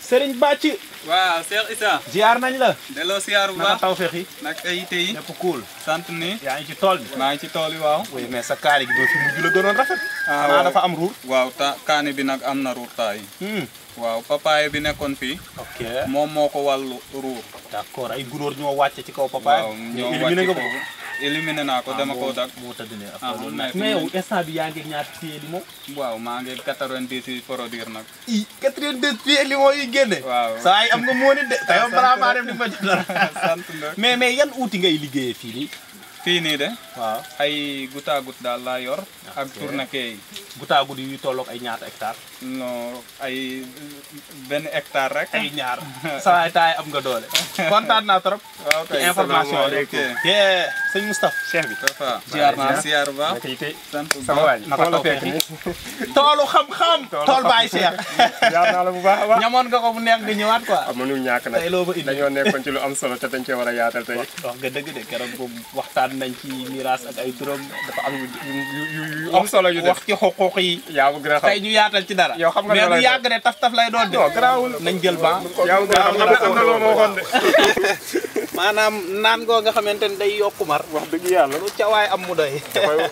Serigne Bàcci. waaw Cheikh Issa. ziar nañ la. delloo ziar bu baax naka tawfeex yi. nag ay yite yi. ñëpp cool. sant ni. yaa ngi ci tool bi. maa ngi ci tool yi waaw. oui mais sa kaani gi doo fi mujj la gënoon rafet. xanaa dafa am ruur. waaw kaani bi nag am na ruur taay. waaw papaye bi nekkoon fii. ok moom moo ko wàllu ruur. d'accord ay gunóor ñoo wàcce ci kaw papaye. waaw ñoo éliminé nga ko. éliminé naa ko dama koo dag. moo tëdd ne mais mais yow instant bi yaa ngi ñaata pieds limon. waaw maa ngi 90 yi produire nag. 82 pieds limon yi génne. waaw saa yi am nga moo nit de. te yow balaa maa dem di ma dara. sant nga. mais yan outil ngay liggéeyee fii nii. fii nii de. waaw ay goutte à goutte daal laa yor. ak tournequet yi. goutte à goutte yu tolloog ay ñaata hectares. non ay benn hectare rek. ay ñaar saa yi taay am nga doole. kontaan naa trop. waaw kay ci information rek. sëñ Moustapha. cheikh bi. ziar naa ziar bu baax. sant bu baax. naka taw fekk toolu xam-xam. tool baay Cheikh. jaar naa la bu baax a baax. ñamoon nga ko bu neex nga ñëwaat quoi. mënul ñàkk nag tey loo ba indi dañoo nekkoon ci lu am solo te dañ cee war a yaatal tey. wax nga dëgg de keroog boobu waxtaan nañ ci miraas ak ay turam dafa am yu am solo yu def wax ci xuquuq yi. yaa ma gën a xam tey ñu yaatal ci dara. yow xam nga mais du yàgg de taf-taf lay doon de. non garaawul nañ jël ba. yaa ma gën a xam am na loo ma waxoon de. maanaam naan goo nga xamante ne day yokku mar. wax dëgg yàlla lu cawaay am mu doy.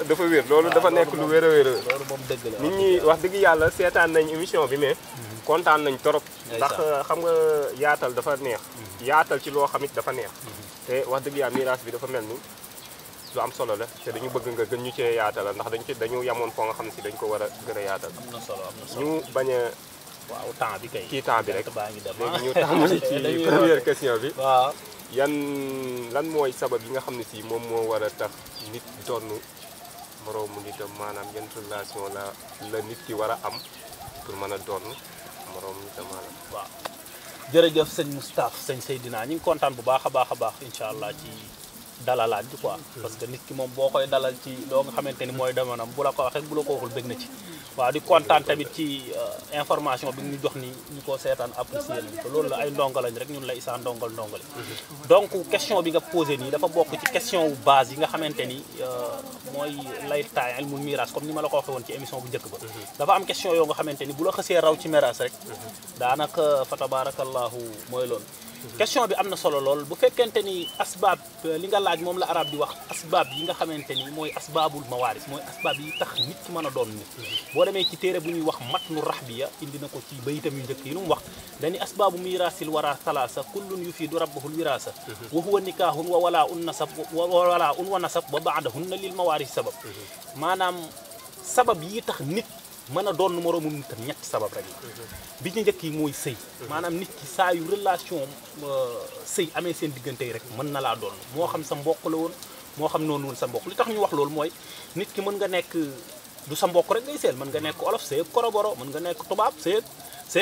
dafa wér loolu dafa nekk lu wér a wér. loolu moom dëgg la. nit ñi wax dëgg yàlla seetaan nañ émission bi mais kontaan nañ torop ndax xam nga yaatal dafa neex. yaatal ci loo xamit dafa neex. te wax dëgg yàlla miraas bi dafa mel ni lu am solo la te dañu bëgg nga gën ñu cee yaatal ndax dañu yamoon foo nga xam ne si dañ ko war a gën a yaatal. am na solo am na solo ñu bañ a waaw temps bi kay. kii temps bi rek baa ngi dem léegi ñu tàmbali ci première question bi. waaw lan mooy sabab yi nga xam ne si moom moo war a tax nit donn moroomu nitam maanaam yan relation la nit ki war a am pour mën a donn moroomu nitam maanaam. waaw jërëjëf sëñ Moustapha sëñ Seydina ñu ngi kontaan bu baax a baax incha allah ci dalalaat bi quoi. parce que nit ki moom boo koy dalal ci loo nga xamante ni mooy demanam bu la ko waxee bu la ko waxul bëgg na ci. waaw di kontaan tamit ci information bi ñu jox ni ñu ko seetaan apprécier nañ ko loolu la ay ndongo lañ rek ñun la Issa ndongali donc question bi nga posé nii dafa bokk ci question wu base yi nga xamante ni mooy lay taay ilmul miraas comme ni ma la ko waxee woon ci émission bu njëkk ba. dafa am question yoo nga xamante ni bu la xësee raw ci miraas rek daanaka fa tabarakallahu mooy loolu. question bi am na solo lool bu fekkente ni asbaab li nga laaj moom la arab di wax asbaab yi nga xamante ni mooy asbaabul mawaaris mooy asbaab yi tax nit ki mën a doon nit boo demee ci téere bu ñuy wax matnu rahbiya indi na ko ci bayitam yu njëkk yi lu mu wax dañi asbaabu miraasil wara salaasa kullun yufiidu rabbahul wiraasa wa huwa nikaahun wa walaa un nasab wa walaa un wa nasab wa baadahunna lil mawaaris sabab maanaam sabab yi tax nit mën a doon moroomu nitam ñetti sabab rek la bi ci njëkk yi mooy sëy maanaam nit ki saa yu relation sëy amee seen diggante yi rek mën na laa doon moo xam sa mbokk la woon moo xam noonu woon sa mbokk li tax ñu wax loolu mooy nit ki mën nga nekk du sa mbokk rek ngay seel mën nga nekk olof sëy ak koroboro mën nga nekk tubaab sëy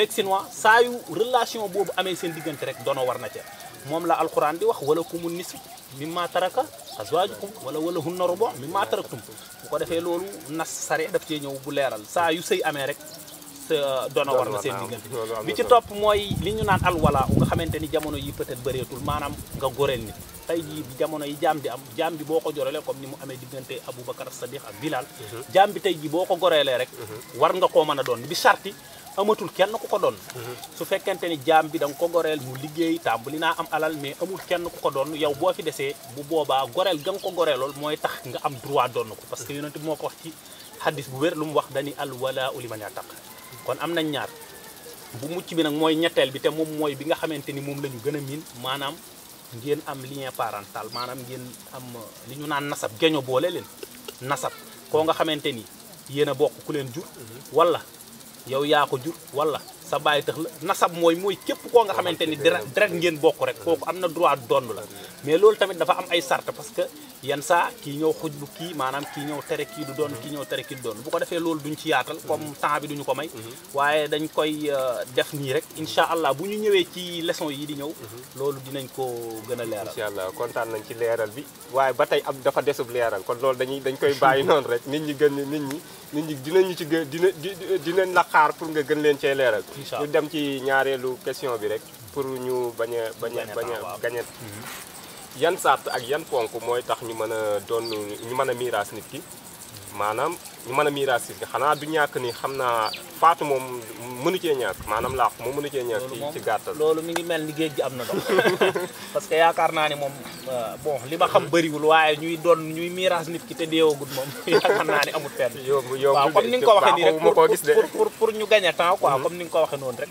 ak chinois saa yu relation boobu amee seen diggante rek dono war na ca moom la alquran di wax wala kumu nisf mimma taraka azwajukum wala hunna rubu mimma taraktum bu ko defee loolu nas sare daf cee ñëw bu leeral saa yu sëy amee rek sa doona war na seen diggante bi ci topp mooy li ñu naan alwala nga xamante ni jamono yi peut-être bëreetul maanaam nga goreel nit tey jii jamono yi jaam di am jaam bi boo ko jorelee comme ni mu amee diggante Aboubacar Sadiq ak Bilal jaam bi tey jii boo ko goreelee rek war nga koo mën a doon bi sarti amatul kenn ku ko doon su fekkente ni jaam bi da nga ko goreel mu liggéey tàmbali naa am alal mais amul kenn ku ko doon yow boo fi desee bu boobaa goreel ga nga ko goreelool mooy tax nga am droit doon ko parce que yonent bi moo ko wax ci hadis bu wér lu mu wax dani al walaa'u liman ya'taq kon am nañ ñaar bu mucc bi nag mooy ñetteel bi te moom mooy bi nga xamante ni moom la ñu gën a miin maanaam ngeen am lien parental maanaam ngeen am li ñu naan nasab geño boole leen nasab koo nga xamante ni yéen a bokk ku leen jur wala yow yaa ko jur wala sa bàyyi tax la nasab mooy képp koo nga xamante ni deret ngeen bokk rek kooku am na droit dond la mais loolu tamit dafa am ay sart parce que yan saa kii ñëw xuj bu kii maanaam kii ñëw tere kii du doon kii ñëw tere kii du doon bu ko defee loolu duñ ci yaatal comme temps bi duñu ko may waaye dañ koy def nii rek incha allah bu ñu ñëwee ci leçon yi di ñëw loolu dinañ ko gën a leeral incha allah kontaan nañ ci leeral bi waaye ba tey ab dafa desub leeral kon loolu dañ koy bàyyi noonu rek nit ñi dinañu ci gën dinañ la xaar pour nga gën leen cee leeral ñu dem ci ñaareelu question bi rek pour ñu bañ a gañe yan sart ak yan ponk mooy tax ñu mën a doon ñu mën a miiraas nit ki maanaam ñu mën a miiraas si xanaa du ñàkk ni xam naa faatu moom mënu cee ñàkk maanaam laax moom mënu cee ñàkk ci gàttal. loolu mi ngi mel ni géej gi am na ndox parce que yaakaar naa ni moom bon li ma xam bëriwul waaye ñuy miiraas nit ki te deewagut moom yaakaar naa ni amul fenn. waaw comme ni nga ko waxee nii rek pour ñu gagner temps quoi comme ni nga ko waxee noonu rek.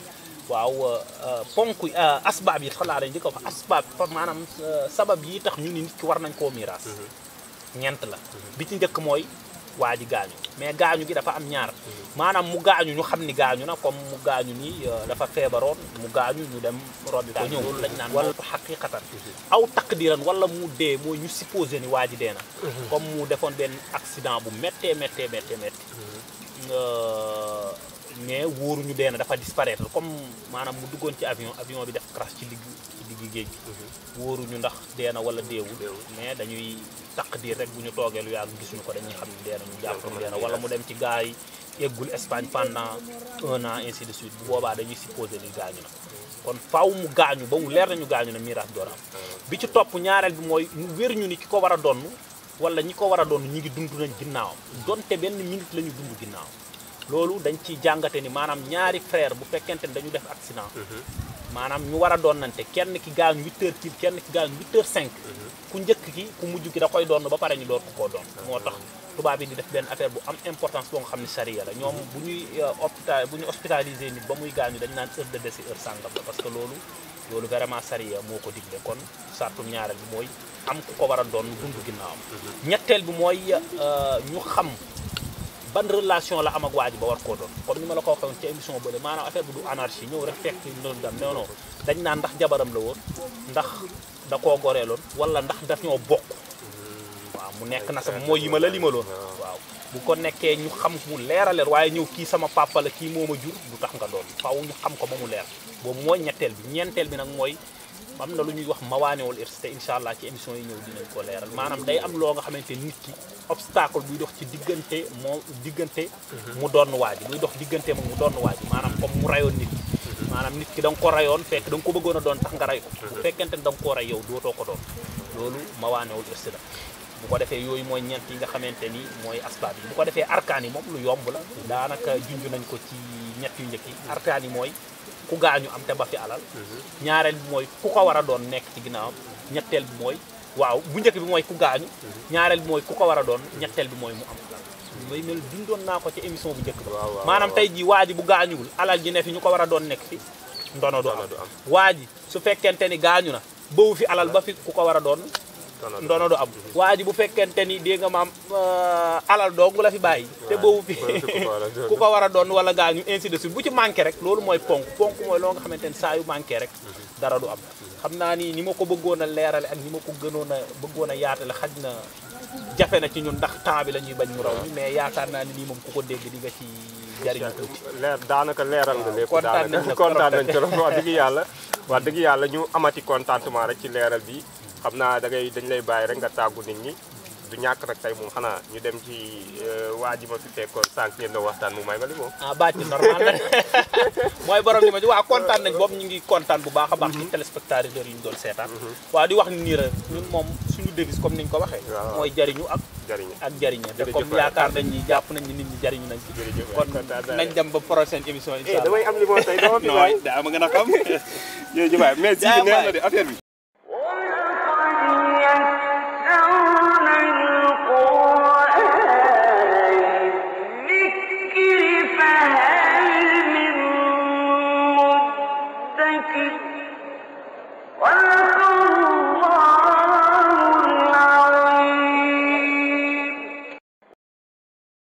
waaw ponk asbaab yi xalaa dañ di ko wax asbaab maanaam sabab yi tax ñu ni nit ki war nañ koo miiraas. ñeent la bi ci njëkk mooy waa ji gaañu mais gaañu gi dafa am ñaar maanaam mu gaañu ñu xam ni gaañu na comme mu gaañu nii dafa feebaroon mu gaañu ñu dem robi ko ñëw loolu lañ naan wala xaqiqatan aw taqdiran wala mu dee mooy ñu supposé ni waa ji dee na comme mu defoon benn accident bu méttee mais wóoruñu dee na dafa disparaître comme maanaam mu duggoon ci avion bi def crash ci digg géej gi wóoruñu ndax dee na wala deewul mais dañuy taqdir rek bu ñu toogee lu yàgg gisuñu ko dañuy xam ne dee na ñu jàpp dee na wala mu dem ci gars yi eggul Espagne pendant 1 an ainsi de suite bu boobaa dañuy supposé ni gaañu na kon faaw mu gaañu ba mu leer nañu gaañu na miraas door am bi ci topp ñaareel bi mooy mu wér ñu ni ki ko war a donn wala ñi ko war a donn ñi ngi dund nañ ginnaawam donte benn minute la ñu dund ginnaaw loolu dañ ciy jàngate ni maanaam ñaari frère bu fekkente ni dañu def accident maanaam ñu war a doonante kenn ki gaañu 8h kii kenn ki gaañu 8h05 ku njëkk ki ku mujj ki da koy doon ba pare ñu door ko koo doon moo tax tubaab yi di def benn affaire bu am importance boo nga xam ne charia la ñoom bu ñu hospitalisé nit ba muy gaañu dañ naan heure de décès heure sàngam la parce que loolu vraiment charia moo ko digle kon sartum ñaareel bi mooy am ku ko war a doon dund ginnaawam ñetteel bi mooy ñu xam ban relation la am ak waa ji ba war koo doon comme ni ma la ko waxee woon ci émission bële maanaam affaire bu du anarchie ñëw rek fekk noonu dam non dañ naan ndax jabaram la woon ndax da koo goreeloon wala ndax daf ñoo bokk waaw mu nekk na sama mooy yi ma la limaloon waaw bu ko nekkee ñu xam mu leeraleer waaye ñëw kii sama papa la kii moo ma jur du tax nga doon faaw ñu xam ko ba mu leer boobu mooy ñetteel bi ñeenteel bi nag mooy am na lu ñuy wax mawaanewul irs te incha allah ci émission yi ñëw dinañ ko leeral maanaam day am loo nga xamante nit ki obstacle buy dox ci diggante mu doon waa ji buy dox diggante moom mu doon waa ji maanaam comme mu rayoon nit ki maanaam nit ki da nga ko rayoon fekk da nga ko bëggoon a doon tax nga ray ko bu fekkente ne da nga koo ray yow dootoo ko doon loolu mawaanewul irs la bu ko defee yooyu mooy ñeent yi nga xamante ni mooy asbaab yi bu ko defee arkaan yi moom lu yomb la daanaka junj nañ ko ci ñett yu njëkk yi arkaan yi mooy ku gaañu am te ba fi alal ñaareel bi mooy ku ko war a doon nekk ci ginnaawam ñetteel bi mooy waaw bu njëkk bi mooy ku gaañu ñaareel bi mooy ku ko war a doon ñetteel bi mooy mu am alal mooy mel dundoon naa ko ci émission bu njëkk ba maanaam tey jii waa ji bu gaañuwul alal ji ne fi ñu ko war a doon nekk fi ndono du am waa ji su fekkente ni gaañu na bëwu fi alal ba fi ku ko war a doon ndono du am waa ji bu fekkente ni dégg nga maam alal dong la fi bàyyi te boobu fi ku ko war a doon wala gaañu ainsi de suite bu ci manqué rek loolu mooy ponk mooy loo nga xamante ni saa yu manqué rek dara du am xam naa ni ma ko bëggoon a leerale ak ni ma ko bëggoon a yaatale xaj na jafe na ci ñun ndax temps bi la ñuy bañ mu raw mais yaakaar naa ni nii moom ku ko dégg di nga ci jariñu tuuti daanaka leeral nga lépp daanaka kontaan nañ ci loolu wax dëgg yàlla ñu amati contentement rek ci leeral bi xam naa dañ lay bàyyi rek nga tàggu nit ñi du ñàkk nag tey moom xanaa ñu dem ci waa ji ma fi fekkoon sànq ngeen doon waxtaan mu may ma li moom bàcc normal la mooy borom li ma ji waaw kontaan nañ boobu ñu ngi kontaan bu baax a baax ci téléspectateurs yi ñu doon seetaan waaw di wax ni nii rek ñun moom suñu devise comme ni ñu ko waxee mooy jariñu ak jariñe te comme yaakaar nañ ñi jàpp nañ ni nit ñi jariñu nañ ci kon nañ dem ba prochaine émission incha allah damay am li moo tey dama fi waay daa ma gën a xam jërëjëf waay mais si neex na de affaire bi